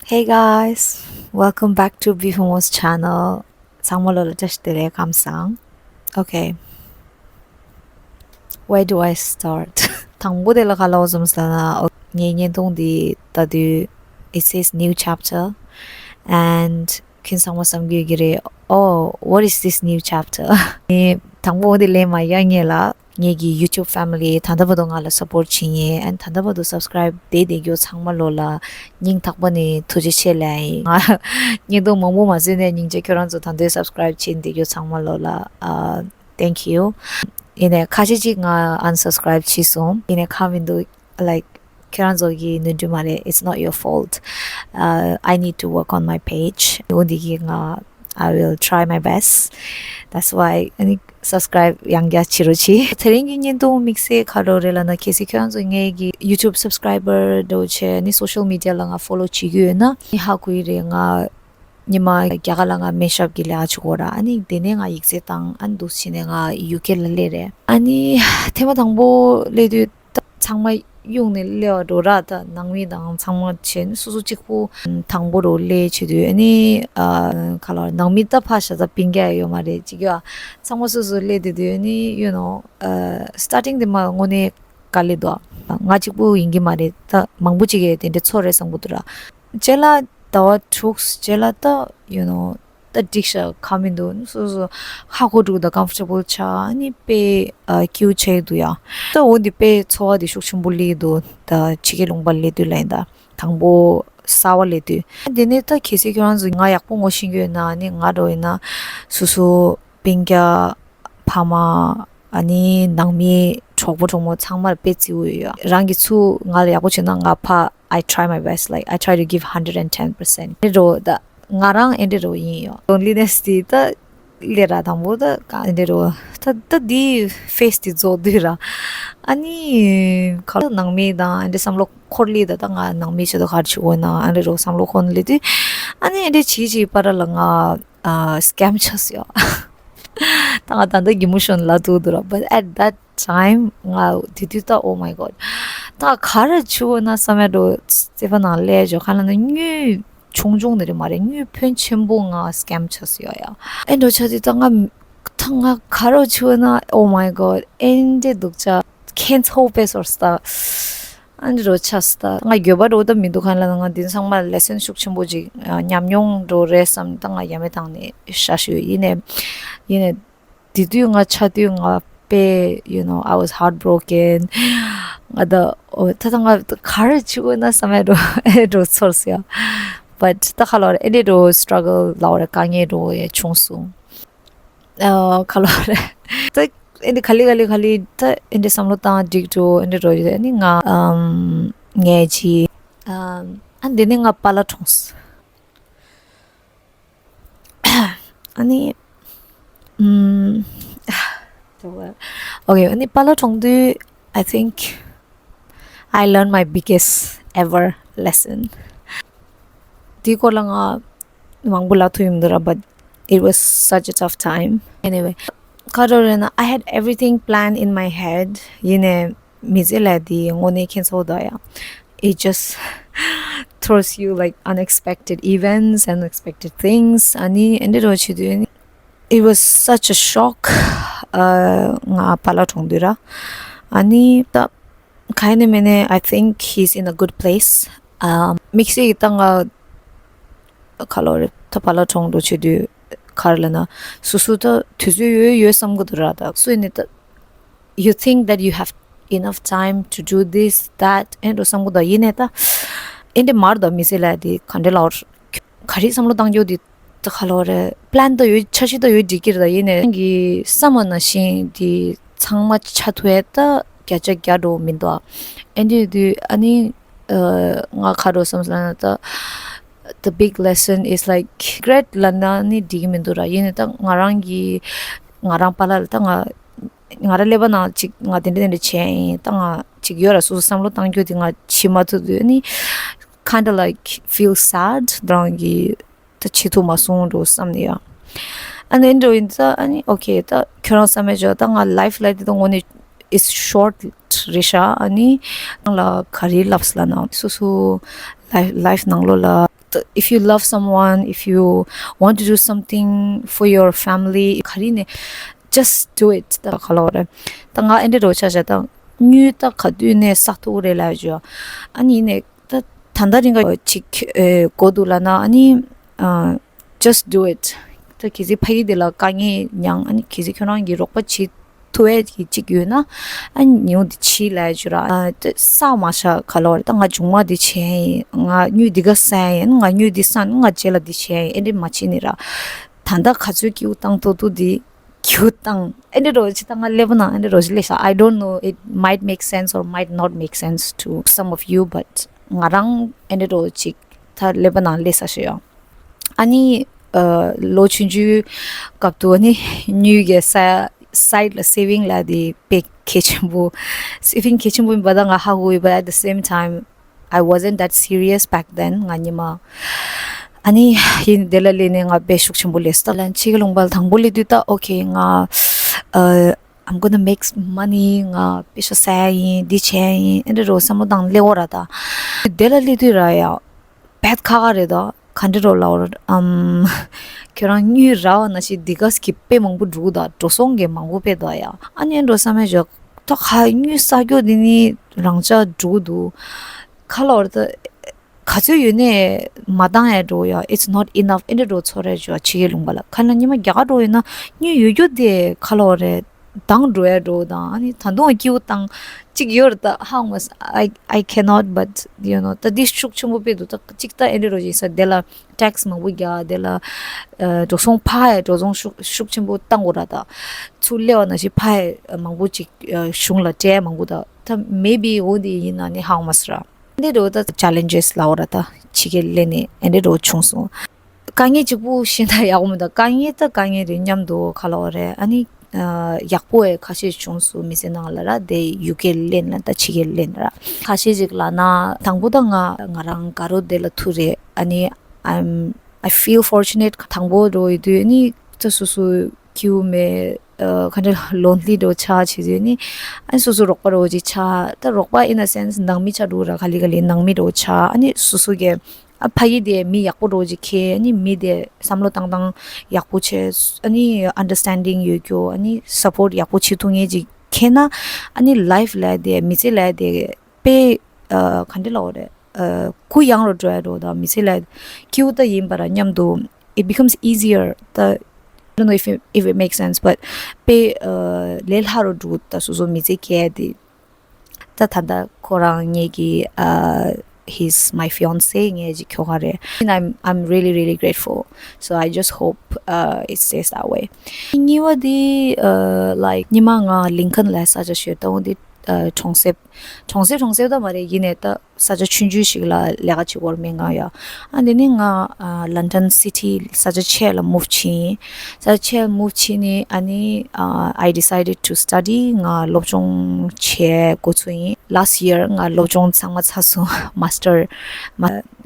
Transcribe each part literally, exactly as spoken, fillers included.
Hey guys, welcome back to Bifumo's channel. ཚང་མ་ལོ་ལ་བཀྲ་ཤིས་བདེ་ལེགས་ཁམས་བཟང་། Okay, where do I start? དང་པོ་དེ་ལ་ག་ལབ་དགོས་བསམ་ཟེར་ན། ངའི་བརྙན་ཐུང་འདི་ལྟ་དུས། It says new chapter and ཁྱེད་ཚང་མ་བསམ་གྱི་ཡོད་ཀྱི་རེད། Oh, what is this new chapter? ངས་དང་པོ་འོ་དེ་ལན་མ་རྒྱག་སྔོན་ལ། ངེད་ཀྱི་YouTube family ད་ལྟ་བར་དུ་ང་ལ་support བྱེད་མཁན། and ད་ལྟ་བར་དུ་subscribe བྱས་བསྡད་མཁན་ཚང་མ་ལོ་ལ་སྙིང་ཐག་པ་ནས་ཐུགས་རྗེ་ཆེ་ལབ་ཡིན། ང་བརྙན་ཐུང་མང་པོ་མ་བཟོས་ནའི་སྙིང་རྗེ། ཁྱོད་རང་ཚོ་ད་དུང་subscribe བྱས་བསྡད་མཁན་ཚང་མ་ལོ་ལ། Uh, thank you. ཡིན་ནའི་ཁ་ཤས་ཅིག་ང་unsubscribe བྱས་སོང་། ཡིན་ནའི་ཁག་མི་འདུག like ཁྱོད་རང་ཚོ་གི་ནོར་འཁྲུལ་མ་རེད། It's not your fault. Uh, I need to work on my page. འོ་འདི་གི་ང་I will try my best. That's why ཨ་ནི་subscribe ཡང་བསྐྱར་བྱེད་རོགས་གྱིས། དེ་རིང་གི་བརྙན་ཐུང་དམིགས་བསལ་ག་རེ་རེད་ལབ་ན། གལ་སྲིད་ཁྱོད་རང་ཚོ་ངའི་གི་YouTube subscriber འདྲ་བོ་བྱས་ནས་social media ལ་ང་follow བྱེད་ཀྱི་ཡོད་ན་ནི་ཧ་གོ་གི་རེད། ང་ཉི་མ་རྒྱ་གར་ལ་ང་སྨན་ཞབས་ཀྱི་ལས་ཀ་བྱེད་ཀྱི་ཡོད་ར། ཨ་ནི་དེ་ནས་ང་ཡིག་ཚད་བཏང་། ཨ་ནི་འདུག་བྱས་ནས་ང་UK ལ་སླེབས་རེད། ཨ་ནི་ཐེངས་མ་དང་པོ་སླེབས་དུས་ད་ཚང་མ་གཡུགས་ནས་སླེབས་པ་འདྲ་བོ་ར། ད་ནང་མི་དང་ཚང་མ་བྱས་ནས་སོ་སོ་གཅིག་པུ་དང་པོ་འདྲ་བོ་སླེབས་བྱེད་དུས། ཨ་ནི་ཨ་ག་ལབ་ར། ནང་མི་ད་ཕར་བཞག་ད་སྤུན་ཀྱག་ཡོད་མ་རེད། ཅིག་ཡོད་ཚང་མ་སོ་སོ་སླེབས་དུས། དུས་ཨ་ནི་you know ཨ་starting དེ་མ་དངོས་གནས་དཀའ་ལས་འདུག་ང་གཅིག་པུ་ཡིན་གྱི་མ་རེད། ད་མང་པོ་ཅིག་གིས་དེ་འདྲ་ཚོར་རེད་བསམ་གྱི་འདུག་ར། རྗེས་ལ་ཟླ་བ་དྲུག་རྗེས་ལ་ད་you know ད་འགྲིག་ཤག་ཁག་མི་འདུག་སོ་སོ་ཧ་གོ་འདུག་ད་comfortable ཆགས། ཨ་ནི་དཔེ་ཨ་སྐྱིད་པོ་ཆགས་ཀྱི་འདུག་ཡ། ད་འོ་འདི་དཔེ་ཚོར་བ་འདི་ཤུགས་ཆེན་པོ་སླེབས་ཀྱི་འདུག་ད་ཕྱི་རྒྱལ་ལུང་པ་སླེབས་དུས་ལ་ཡིན། ད་དང་པོ་གསར་པ་སླེབས་དུས། དེ་ནས་ད་གལ་སྲིད་ཁྱོད་རང་ཚོ་ང་ཡག་པོ་ངོ་ཤེས་ཀྱི་ཡོད་ན། ཨ་ནི་ང་འདྲ་བོ་ཡིན་ན་སོ་སོ་སྤུན་ཀྱག་ཕ་མ། ཨ་ནི་ནང་མི་གྲོགས་པོ་གྲོགས་མོ་ཚང་མར་དཔེ་བརྩི་འོས་ཡོད། རང་གིས་ཚུར་ང་ལ་ཡག་པོ་བྱས་ན་ང་ཕར་I try my best, like I try to give hundred and ten percent. ཨེ་འདྲ་བོ་ད་ང་རང་ཨེ་འདྲ་བོ་ཡིན་ཡོད། loneliness དེ་ད་སླེབས་ར། དང་པོ་ད་ག་ཨེ་འདྲ་བོ་ད་ད་འདི་phase དེ་རྫོགས་དུས་ར། ཨ་ནི་ག་ལ་ནང་མི་དང་ཨེ་འདྲ་བསམ་བློ་འཁོར་སླེབས། ད་ད་ང་ནང་མི་ཆེད་དུ་ག་རེ་བྱེད་དགོས་ན་ཨེ་འདྲ་བོ་བསམ་བློ་འཁོར་སླེབས་དུས། ཨ་ནི་ཨེ་འདྲ་བྱེད་བྱེད་བར་ལ་ང་ཨ་scam ཆགས་སོང་ཡ། ད་ང་ད་ལྟ་གད་མོ་ཤོར་ནས་ལབ་ཐུབ་འདུག་ར། But at that time ང་དེ་དུས་ད་oh my god ད་ག་རེ་བྱེད་དགོས་ན་བསམ་ཡ་འདྲ་བོ། སེམས་པ་ནང་སླེབས་བྱས། གང་ལབ་ན་དངུལ་ཆུང་ཆུང་ནི་རེད་མ་རེད། དངུལ་ཕོན་ཆེན་པོ་ང་scam ཆགས་སོང་ཡ། ཨེ་འདྲ་བོ་ཆགས་དུས་ད་ང་ད་ང་ག་རེ་བྱེད་དགོས་ན། oh my god ཨེ་འདྲ་སྡུག་ཅག can't hope ཨེ་སོར་སྟ། ཨ་འདྲ་བོ་ཆགས་སོང་། ད་ང་འགྱོད་པ་འདྲ་བོ་ད་མི་འདུག་གང་ལབ་ན་ང་འདི་ཚང་མ་lesson ཤུགས་ཆེན་པོ་ཅིག་ཨ་ཉམས་མྱོང་འདྲ་བོ་རེད་བསམ། ད་ང་ཡ་མེད་བཏང་ནས་བཞག་ཞུ། ཡིན་ནའི་ཡིན་ནའི་དེ་དུས་ང་ཆགས་དུས་ང་དཔེ་you know I was heartbroken. ང་ད་ཨོ་ད་ད་ང་ག་རེ་བྱེད་དགོས་ན་བསམ་ཡ་འདྲ་བོ་ཨེ་འདྲ་བོ་ཚོར་སོང་ཡ། But ད་ག་ལབ་ར། ཨེ་འདྲ་འདྲ་བོ་struggle ལབ་ར། དཀའ་ངལ་འདྲ་བོ་ཡ་བྱུང་སོང་། ཨ་ག་ལབ་རེད། ད་ཨེ་འདྲ་ག་ལེ་ག་ལེ་ག་ལེ་ད་ཨེ་འདྲ་བསམ་བློ་བཏང་། འགྲིག་འགྲོ་ཨེ་འདྲ་འགྲོ་ཡོད། ཨ་ནི་ང་ཨམ་ངས་ཅི་ཨམ་ཨ་འདི་ནས་ང་པཱ་ལགས་གྲོངས་སོང་། ཨ་ནི་ཨམ་okay ཨ་ནི་པཱ་ལགས་གྲོངས་དུས། I think I learned my biggest ever lesson. དེའི་སྐོར་ལ་ང་མང་པོ་ལབ་ཐུབ་ཡོང་འདུག་ར། But it was such a tough time. Anyway ག་རེ་རེད་ན། I had everything planned in my head. ཡིན་ནའི་མི་ཚེ་ལ་དེ་དངོས་གནས་ཁྱད་མཚར་ད་ཡ། It just throws you like unexpected events, unexpected things. ཨ་ནི་ཨེ་འདྲ་རོ་བྱེད་དུས་it was such a shock. ཨ་ང་པཱ་ལགས་གྲོངས་དུས་ར། ཨ་ནི་ད་ག་ཡིན་ནའི་མིན་ནའི་I think he's in a good place. ཨ་དམིགས་བསལ་གྱི་ད་ང་ག་ལོ་རེད། ད་པཱ་ལགས་གྲོངས་འགྲོ་བྱེད་དུས་ག་རེ་ལབ་ན། སོ་སོ་ད་དུས་ཚོད་ཡོད་ཡོད་བསམ་གི་འདུག་ར། ད་སུ་ཡིན་ནའི་ད you think that you have enough time to do this, that ཨེ་འདྲ་བསམ་གི་འདུག་ཡིན་ནའི་ད་ཨེ་འདྲ་མ་རེད་ད། མི་ཚེ་ལ་དེ་ག་འདྲ་ལབ་ར། ག་རེ་བསམ་བློ་བཏང་རྒྱུ་དེ་ད་ག་ལོ་རེད། plan ད་ཡོད། འཆར་གཞི་ད་ཡོད་འགྲིག་གི་རེད་ད། ཡིན་ནའི་ནང་གི་བསམ་པ་ནང་བཞིན་དེ་ཚང་མ་ཆགས་ཐུབ་ཡས་ད་བརྒྱ་ཆ་བརྒྱ་འགྲོ་མི་འདུག་ཨེ་འདྲ་དུས་ཨ་ནི་ཨ་ང་ག་རེ་བསམ་ཟེར་ན་ད་the big lesson is like regret ལབ་ན་ནི་འགྲིག་གི་མི་འདུག་ར། ཡིན་ནའི་ད་ང་རང་གི་ང་རང་པཱ་ལགས་ལ་ད་ང་ང་རང་ཀླད་པ་ནང་ཅིག་ང་དེ་འདྲ་དེ་འདྲ་བྱས་ཡིན། ད་ང་ཅིག་ཡོད་ར། སོ་སོ་བསམ་བློ་བཏང་རྒྱུ་དེ་ང་བྱེད་མ་ཐུབ་དུས་ཨ་ནི་kind of like feel sad རང་གི་ད་བྱེད་ཐུབ་མ་སོང་འགྲོ་བསམ་ནས་ཡ། ཨ་ནི་འགྲོ་ཡིན་ཙང་ཨ་ནི་okay ད་ཁྱོད་རང་བསམ་མེད་བྱོས། ད་ང་life ལབ་དེ་ད་དངོས་གནས་it's short རེད་ཤག་ཨ་ནི་ནང་ལ་ག་རེ་ལབ་ལབ་ན་སོ་སོ་life life ནང་ལོགས་ལ་ If you love someone, if you want to do something for your family, ག་རེ་ནས་just do it. ད་ག་ལ་བ་རེད། ད་ང་ཨེ་འདྲ་རོ་ཆ་བཞག་ད་དངུལ་ད་ག་དུས་ནས་བསགས་ཐུབ་རེད་ལབ་བརྗོད། ཨ་ནི་ནས་ད་ད་ལྟ་རིང་ག་ཅིག་གོ་འདུག་ལབ་ན། ཨ་ནི་just do it. ད་གལ་སྲིད་ཕ་གི་དེ་ལ་དཀའ་ངལ་མྱངས། ཨ་ནི་གལ་སྲིད་ཁྱོད་རང་གིས་རོགས་པ་བྱེད་ཐུབ་ཡས་ཀྱི་གཅིག་ཡོད་ན། ཨ་ཉིའུ་འདི་ཕྱི་ལ་ཡ་ཅུ་ར། ཨ་ཏེ་ས་མ་ཤ་ག་ལོར་ད་ང་ཇུང་མ་འདི་བྱས་ཡིན། ང་ཉུ་འདི་ག་ས་ཡིན། ང་ཉུ་འདི་ས་ང་རྗེས་ལ་འདི་བྱས་ཡིན། ཨེ་འདྲི་མ་བྱེད་ནི་ར། ད་ལྟ་ག་ཚོད་སྐྱིའུ་བཏང་ཏོ་ཏོ་འདི་སྐྱིའུ་བཏང་། ཨེ་འདྲི་རོ་ཅི་ད་ང་ལེ་བ་ན་ཨེ་འདྲི་རོ་ཅི་ལེ་ཤ། I don't know, it might make sense or might not make sense to some of you, but ང་རང་ཨེ་འདྲི་རོ་ཅིག་ད་ལེ་བ་ན་ལེ་ས་ཤ་ཡོང་། ཨ་ནི་ཨ་ལོ་ཆུང་ཆུང་སྐབས་དུ་ཨ་ནི་ཉུལ་གྱི་ས་སའིད་ལ་saving ལ་དེ་དཔེ་གལ་ཆེན་པོ། Saving གལ་ཆེན་པོ་ཡིན་པ་ད་ང་ཧ་གོ་ཡོད་པ། At the same time, I wasn't that serious back then. ང་ཉི་མ་ཨ་ནི་ཡིན་དེ་ལ་ལས་ནས་ང་དཔེ་ཤུགས་ཆེན་པོ་ལས་སོ། ད་ལན་ཕྱི་གི་ལུང་པ་ལ་དང་པོ་ལས་དུས་ད་okay ང་ཨ་I'm gonna make money. ང་པེ་ཤ་ཟ་ཡིན། འདི་བྱས་ཡིན། ཨེ་འདྲ་རོ་བསམ་བློ་བཏང་ལེ་འོ་ར། ད་དེ་ལ་ལས་དུས་ར་ཡ་བད་ཁ་ཁ་རེད་ད། ག་འདྲ་རོ་ལའོ་ར། ཨམ་ཁྱོད་རང་ཉུལ་ར་བ་ན་ཞིག་འདི་ག་སྐྱིད་པའི་མང་པོ་འགྲུག་ད། འགྲོ་སོང་གི་མང་པོ་པེ་ད་ཡ། ཨ་ནི་འགྲོ་བསམ་མེད་ཞོག་ད་ཁ་ཉུལ་ས་སྐྱོ་འདི་ནི་རང་ཅག་འགྲུག་འདུག་ག་ལའོ་ར། ད་ག་ཚོད་ཡོད་ནས་མ་བཏང་ཡ་འགྲོ་ཡ། It's not enough. ཨེ་འདྲ་འགྲོ་ཚོ་རེ་ཞོག་ཕྱི་གི་ལུང་པ་ལ། ཁ་ན་ཉི་མ་རྒྱ་གར་འགྲོ་ཡོད་ན་ཉུལ་ཡོད་རྒྱུ་དེ་ག་ལའོ་རེད། དང་འགྲོ་ཡ་འགྲོ་དང་། ཨ་ནི་ད་དུང་སྐྱིའུ་བཏང་གཅིག་ཡོད་རེད་ད། ཧང་མ་I I cannot, but you know ད་འདི་ཤུགས་ཆེན་པོ་དཔེ་འདུག་ད་གཅིག་ད་ཨེ་འདྲ་རོ་ཡིན་ས་དེ་ལ་tax མང་པོ་རྒྱག་དེ་ལ་ཨ་འགྲོ་སོང་ཕ་ཡ་འགྲོ་སོང་ཤུགས་ཤུགས་ཆེན་པོ་བཏང་དགོས་ར། ད་ཚུར་སླེབས་པ་ན་ཞིག་ཕ་ཡ་མང་པོ་ཅིག་ཨ་གཞུང་ལ་སྤྲད་མང་པོ། ད་ད་maybe འོ་འདི་ཡིན་ན་ནི་ཧང་མ་སི་ར། འདི་འགྲོ་ད་challenges ལའོ་ར། ད་ཕྱི་གི་ལས་ནས་ཨེ་འདྲ་རོ་བྱུང་སོང་། དཀའ་ངལ་གཅིག་པུ་ཤེས་ན་ཡག་པོ་མི་འདུག་དཀའ་ངལ་ད་དཀའ་ངལ་རེད་མཉམ་དུ་ག་ལ་བ་རེད། ཨ་ནི་ཨ་ཡག་པོ་ཡ་ཁ་ཤས་བྱུང་སོང་མི་ཚེ་ནང་ལ་ར། དེ་ཡུ་ཀེ་ལེན་ལ་ད་ཕྱི་གེ་ལེན་ར། ཁ་ཤས་ཅིག་ལ་ན་དང་པོ་ད་ང་ང་རང་དགའ་རོགས་དེ་ལ་ཐུག་རེད། ཨ་ནི་I'm I feel fortunate. དང་པོ་འགྲོ་ཡི་དུས་ནི་ད་སོ་སོ་ཁྱིའུ་མེད། ཨ་ག་འདྲ་lonely འགྲོ་ཆགས་བྱེད་དུས་ནི་ཨ་ནི་སོ་སོ་རོགས་པ་རོ་ཅིག་ཆགས། ད་རོགས་པ་in a sense ནང་མི་ཆགས་འགྲོ་ར། ག་ལེ་ག་ལེ་ནང་མི་རོ་ཆགས། ཨ་ནི་སོ་སོ་གི་ཨ་ཕ་གི་དེ་མི་ཡག་པོ་འགྲོ་ཅིག་ཁེ། ཨ་ནི་མི་དེ་བསམ་བློ་བཏང་སྟངས་ཡག་པོ་བྱས། ཨ་ནི་understanding ཡོད་རྒྱུ། ཨ་ནི་support ཡག་པོ་བྱེད་ཐུབ་ངེས་ཅིག་ཁེ་ན། ཨ་ནི་life ལ་དེ་མི་ཚེ་ལ་དེ་དཔེ་ཨ་ག་འདྲ་ལ་འོ་རེད། ཨ་གུ་ཡངས་རུ་འགྲོ་ཡ་འགྲོ། ད་མི་ཚེ་ལ་ཁྱིའུ་ད་ཡིན་པ་ར་མཉམ་དུ་it becomes easier. ད I don't know if it, if it makes sense, but དཔེ་ཨ་ལས་སླ་རུ་འགྲོ། ད་སོ་སོ་མི་ཚེ་སྐྱེལ་དེ། ད་ད་ལྟ་ཁོ་རང་ངེད་ཀྱི་ཨ་he's my fiance. ངེད་ཀྱི་ཁྱོ་ག་རེད། And I'm I'm really really grateful. So I just hope uh it stays that way. གཉིས་པ་དེ་ཨ་like ཉི་མ་ང་ལིང་ཁན་ལ་ས་ཆ་ཤོད་དང་དེ་ཨ་གྲོང་གསེབ་གྲོང་གསེབ་གྲོང་གསེབ་ད་མ་རེད། ཡིན་ནས་ད་ས་ཆ་ཆུང་ཆུང་ཞིག་ལ་ལས་ཀ་བྱེད་དགོས་མེད་ང་ཡ། ཨ་དེ་ནི་ང་ཨ་London city ས་ཆ་ཆེ་ལ་move ཕྱིན། ས་ཆ་ཆེ་move ཕྱིན་ནི་ཨ་ནི་ཨ་I decided to study. ང་སློབ་སྦྱོང་བྱེད་འགོ་ཚུགས་ཡིན། Last year ང་སློབ་སྦྱོང་ཚང་མ་ཚར་སོང་master. མ་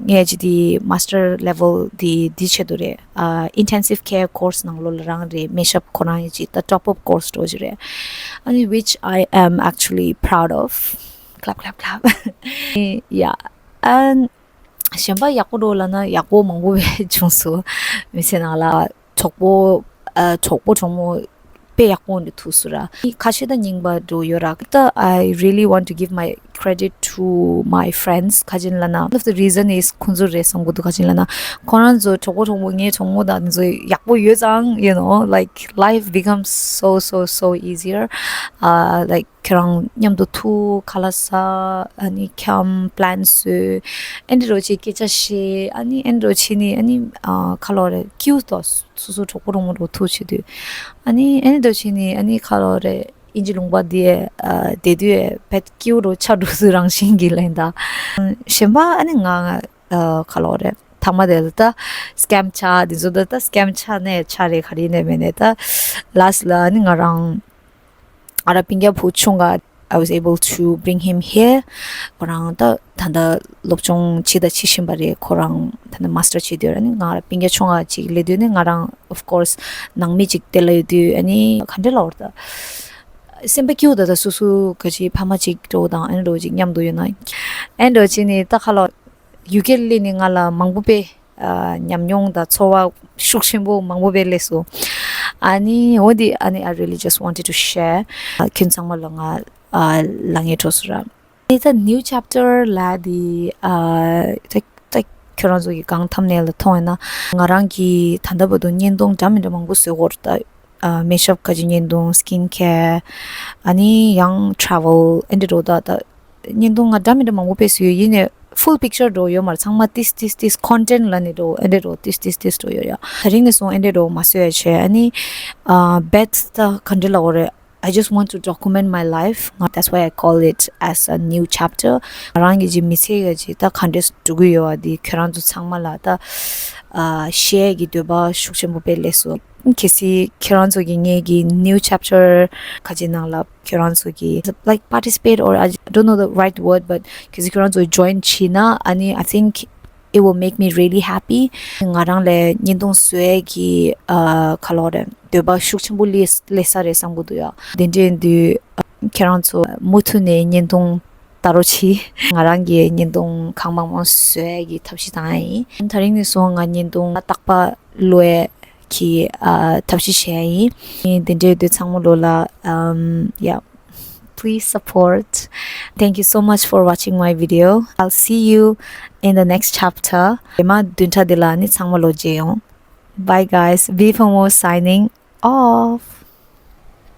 ངས་ཅི་དེ་master level དེ་དེ་ཆེད་དུ་རེད། ཨ་intensive care course ནང་ལོགས་ལ་རང་རེད། སྨན་ཞབས་ཁོ་རང་ཡི་ཅི་ད་top up course འགྲོ་ཅི་རེད། ཨ་ནི་which I am actually proud of. Clap clap clap. Yeah. And གཞན་པ་ཡག་པོ་འགྲོ་ལབ་ན་ཡག་པོ་མང་པོ་བས་བྱུང་སོང་། མི་ཚེ་ནང་ལ་གྲོགས་པོ་ཨ་གྲོགས་པོ་གྲོགས་མོ་དཔེ་ཡག་པོ་འདི་ཐུག་སོང་ར། ཁ་ཤས་ད་རྙིང་པ་འགྲོ་ཡོད་ར། ད་I really want to give my credit to my friends. ག་ཅི་ལབ་ན་one of the reason is ཁོང་ཚོ་རེད་བསམ་གི་འདུག་ག་ཅི་ལབ་ན་ཁོ་རང་ཚོ་གྲོགས་པོ་གྲོགས་མོ་ངའི་གྲོགས་མོ་དང་འདི་ཚོ་ཡག་པོ་ཡོད་ཙང་you know like life becomes so so so easier. Uh like ཁྱོད་རང་མཉམ་དུ་ཐུག་ཁ་ལག་ཟ། ཨ་ནི་འཁྱམ་plan བཟོས། ཨེ་འདྲ་རོ་ཅིག་སྐད་ཆ་བཤད། ཨ་ནི་ཨེ་འདྲ་རོ་ཅིག་ནི་ཨ་ནི་ཨ་ཁ་ལོ་རེ་ཁྱིའུ་ཏོ་སོ་སོ་གྲོགས་པོ་གྲོགས་མོ་རོ་ཐུག་བྱེད་དུས། ཨ་ནི་ཨེ་འདྲ་རོ་ཅིག་ནི་ཨ་ནི་ཁ་ལོ་རེ་ཨིན་ཇི་ལུང་པ་འདི་ཨ་བསྡད་དུས་བད་ཁྱིའུ་རོ་ཆ་འགྲོ་ཚུལ་རང་བཞིན་གྱི་ལན་ད། གཞན་པ་ཨ་ནི་ང་ཨ་ཁ་ལོ་རེ་ཐ་མ་དེ་ལ་ད་scam ཆ་འདི་ཚོ་ད་ད་scam ཆ་ནས་ཆ་རེ་ག་རེ་ནས་མེད་ནས་ད་last ལ་ཨ་ནི་ང་རང་ང་རང་སྤུན་ཀྱག་བུ་ཆུང་ག I was able to bring him here. ཁོ་རང་ད་ད་ལྟ་སློབ་སྦྱོང་བྱེད་ད་བྱེད་བཞིན་པ་རེད། ཁོ་རང་ད་ལྟ་master བྱེད་དུས་ཨ་ནི་ང་རང་སྤུན་ཀྱག་ཆུང་ག་ཅིག་སླེབས་དུས་ནི་ང་རང་of course ནང་མི་ཅིག་དེ་ལ་ཡོད་དུས་ཨ་ནི་ག་འདྲ་ལབ་དགོས་རེད་ད། སེམས་པ་སྐྱིད་པོ་ད་ད་སོ་སོ་ག་ཅིག་ཕ་མ་ཅིག་འགྲོ་དང་ཨ་ནི་འགྲོ་ཅིག་མཉམ་དུ་ཡོད་ན་ཨ་ནི་འགྲོ་ཅིག་ནི་ད་ཁ་ལོ། ཡུ་ཀེར་སླེབས་ནས་ང་ལ་མང་པོ་དཔེ་ཨ་ཉམས་མྱོང་དང་ཚོར་བ་ཤུགས་ཆེན་པོ་མང་པོ་དཔེ་སླེབས་སོང་། ཨ་ནི་འོ་འདི་ཨ་ནི་I really just wanted to share. ཨ་ཁྱོད་ཚང་མ་ལ་ང་ཨ་ལབ་སྙིང་བྲོ་སོང་ར། ཨ་ནི་ད་new chapter ལབ་དེ་ཨ་ད་ད་ཁྱོད་རང་ཚོ་གི་སྒང་thumbnail ལ་མཐོང་ཡོད་ན། ང་རང་གིས་ད་ལྟ་བར་དུ་བརྙན་ཐུང་འདྲ་མི་འདྲ་མང་པོ་བཟོས་ཡོད་རེད་ད། ཨ་makeup ག་ཅིག་བརྙན་ཐུང་skin care ཨ་ནི་ཡང་travel ཨེ་འདྲ་འདྲ་བོ་ད་ད་བརྙན་ཐུང་ང་འདྲ་མི་འདྲ་མང་པོ་དཔེ་བཟོས་ཡོད། ཡིན་ནའི་full picture འདྲ་བོ་ཡོད་མ་རེད། ཚང་མ་ཏིས་ཏིས་ཏིས་content ལབ་ནས་འདྲ་བོ་ཨེ་འདྲ་འདྲ་བོ་ཏིས་ཏིས་ཏིས་འདྲ་བོ་ཡོད་ཡ། དེ་རིང་ནས་བཟུང་ཨེ་འདྲ་འདྲ་བོ་མ་བཟོས་ཡ་བྱས། ཨ་ནི་ཨ་བེད་ད་ག་འདྲ་ལབ་དགོས་རེད། I just want to document my life. That's why I call it as a new chapter. ང་རང་གི་ཅིག་མི་ཚེ་གི་ཅིག་ད་ག་འདྲས་འགྲོ་གི་ཡོད་པ་འདི་ཁྱོད་རང་ཚོ་ཚང་མ་ལ་ད་ཨ་share གི་འདོད་པ་ཤུགས་ཆེན་པོ་དཔེ་སླེབས་སོང་། གལ་སྲིད་ཁྱོད་རང་ཚོ་གི་ངའི་གི་new chapter ག་ཅིག་ནང་ལ་ཁྱོད་རང་ཚོ་གི་like participate or I don't know the right word, but གལ་སྲིད་ཁྱོད་རང་ཚོ་join བྱས་ན་ཨ་ནི་I think it will make me really happy. ང་རང་ལ་བརྙན་ཐུང་བཟོ་ཡས་ཀྱི་ཨ་ག་ལབ་དགོས་རེད། འདོད་པ་ཤུགས་ཆེན་པོ་སླེབས་སླེབས་ས་རེད་བསམ་གྱི་འདུག་ཡ། དེ་འདྲ་ཡིན་དུས་ཁྱེད་རང་ཚོ་མུ་མཐུད་ནས་བརྙན་ཐུང་ལྟ་རོགས་གྱིས། ང་རང་གིས་བརྙན་ཐུང་གང་མང་མང་བཟོ་ཡས་ཀྱི་ཐབས་ཤེས་བཏང་ཡ་ཡིན། དེ་རིང་ནས་བཟུང་ང་བརྙན་ཐུང་རྟག་པར་བླུག་ཡས་ཀྱི་ཨ་ཐབས་ཤེས་བྱེད་ཡ་ཡིན། དེ་འདྲ་ཡིན་དུས་ཚང་མ་ལོ་ལ་ཨམ་ཡ། Please support. Thank you so much for watching my video. I'll see you in the next chapter. རྗེས་མ་བདུན་ཕྲག་འདི་ལ་ནི་ཚང་མ་ལོ་མཇལ་ཡོང་། Bye guys. Bphmo signing off.